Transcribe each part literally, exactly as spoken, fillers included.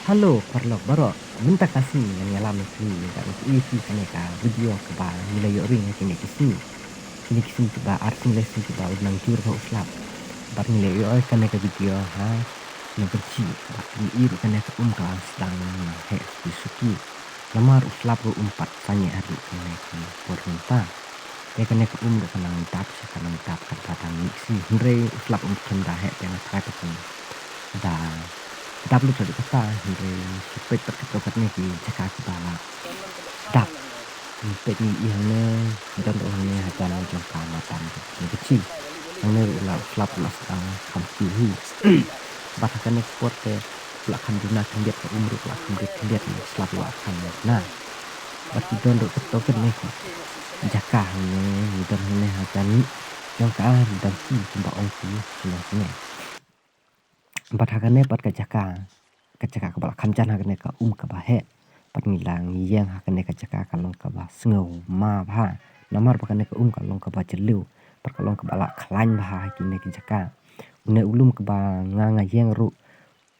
Hello paralok baroh, mynta ka sngi ngan ïalam ïa phi, ngan ïalam ïa phi kane ka video kaba ngi la ïoh ring ha kine ki sngi. Kine ki sngi kiba ar sngi lai sngi kiba u nang jur bha u slap. Bad ngi la ïoh ïa kane ka video ha Nongkynshi, bad ngi i ruh kane ka um ka la sdang heh suki suki. Namar u slap ruh um pat sangeh ha ruh kane ki por mynta. Te kane ka um ruh ka nang dap sha ka nang dap kata tang mih sngi. Hynrei u slap um khlem da heh te nga tharai ba kan da dap lut haduh kata, hynrei ngi peit pat katto katne ki jaka kiba la dap. Ngi peit ngi i hangne, don ruh hangne hajan jong ka madan Nongkynshi. Hangne ruh la u slap ruh la sdang kham kiew hi. Bad ha kane ka por te la kham duna khyndiat, ka um ruh la kham duna khyndiat, u slap ruh la kham duna. Bad ki don ruh katto katne ki jaka hangne, ngi don hangne hajan jong ka Dangki kumba ong ki shnong hangne. Bad ha kane pat ka jaka, ka jaka kaba la kham jan ha kane ka um kaba heh. Bad ngi la ngi ïeng ha kane ka jaka ka long kaba sngew ma bha. Namar ba kane ka um ka long kaba jylliew, bad ka long kaba la khlaiñ bha ha kine ki jaka. Une u lum kaba nga nga ïeng ruh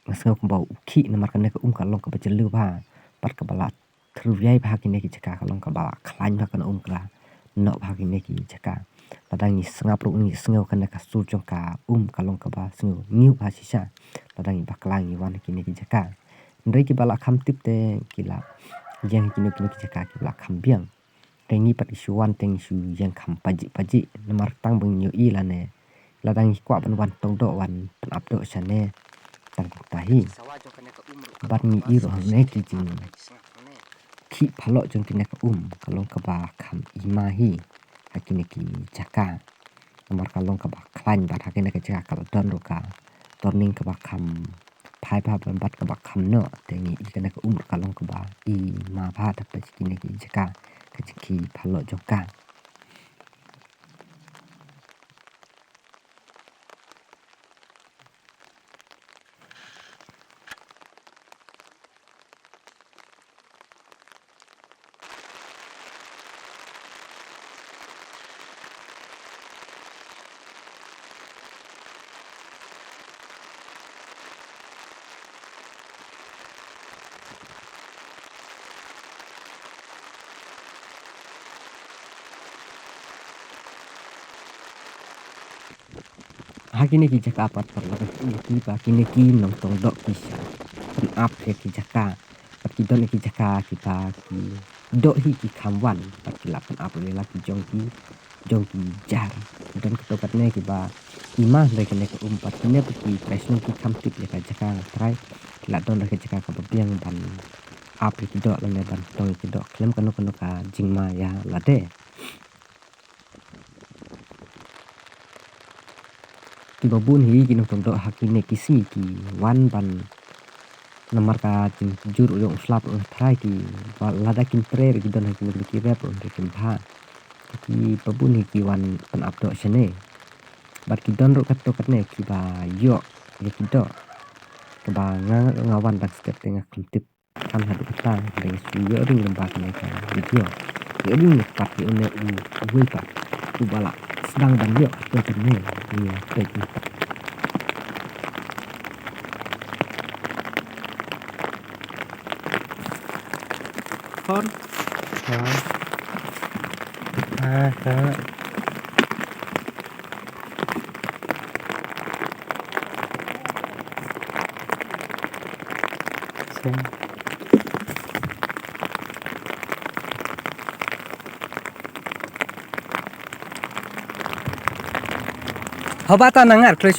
nga sngew kumba u khih namar kane ka um ka long kaba jylliew bha. Bad kaba la tyrwiai bha kine ki jaka, ka long kaba la khlaiñ bha kane um, ka la noh bha kine ki jaka. Lada ngi sngap ruh ngi sngew kane ka sur jong ka um ka long kaba sngew ngiew bha shisha. Lada ngi bakla ngi wan kine ki jaka. Hynrei kiba la kham tip te ki la ïeng kine kine ki jaka kiba la kham biang. Te ngi pat ngi shu wan te ngi shu ïeng kham pajih pajih namar tang ba ngi ïohi lane lada ngi kwah ban wan tong doh wan pynap doh shane tang kumta hi. Bad ngi i ruh hangne ki jingkhih phalok jong kine ka um ka long kaba kham i ma hi ha kine ki jaka. Namar ka long kaba khlaiñ bad ha kine ki jaka ka la don ruh ka turning kaba kham phai bha bad kaba kham noh, te ngi i kane ka um ruh ka long kaba i ma bha. Te peit kine ki jaka, ka jingkhih phalok jong ka. Ha kine ki jaka pat paralok, ki ba kine ki nongtong doh ki shah pynap ïa ki jaka. Bad ki don ki jaka kiba ki doh hi ki kham wan, bad ki la pynap ïa la ki jong ki jong ki jar. Don kato katne kiba i ma hynrei kane ka um, bad kine pat ki trai shnong ki kham tip ïa ka jaka, nga trai ki la don ruh ka jaka kaba biang ban ap ïa ki doh lane ban tong ïa ki doh khlem kano kano ka jingma ïa lade. Kiba bun hi ki nongtong doh ha kine ki sngi ki wan ban namar ka jingjur u ïong u slap ruh, nga trai ki ba lada kin trei ruh ki don ha kine ki rep ruh ruh kim bha. Kiba bun hi ki wan pynap doh shane. Bad ki don ruh katto katne kiba ïoh ïa ki doh. Kaba nga nga wan dang step te nga khlem tip kan haduh kata, hynrei shu ïoh ring lyngba kane ka video. Ïoh ring ïa pat ïa une u uwei pat uba la sdang ban ïoh katto katne. Ïa peit ïa pat. Kon. Ha. Ha, ha. Haba ta nangar khlei